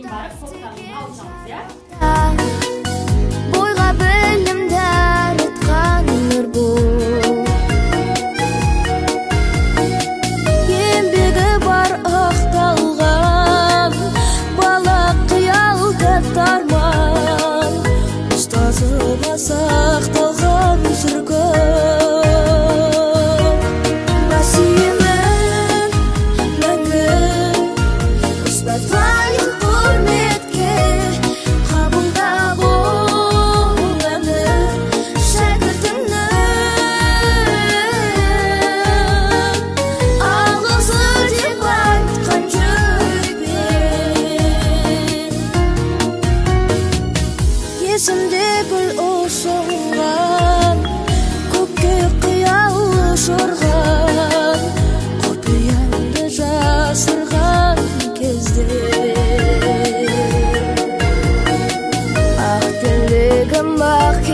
Барып топтарымызға ауысамыз, иә. Бойға білім дарытқан нұр бұл. Еңбегі бар ақталған, бала қиял арман, ұстазыма сақталған сыр көп. Бас иемін мәңгі ұстаз лайық құрметке, қабылдап ол әні шәкіртіңнің. Алғысы деп айтқан жүрекпен. Есімде гүл ұсынған, көкке қиял ұшырған, құпиямды жасырған кезде. Ақ тілегім ақ.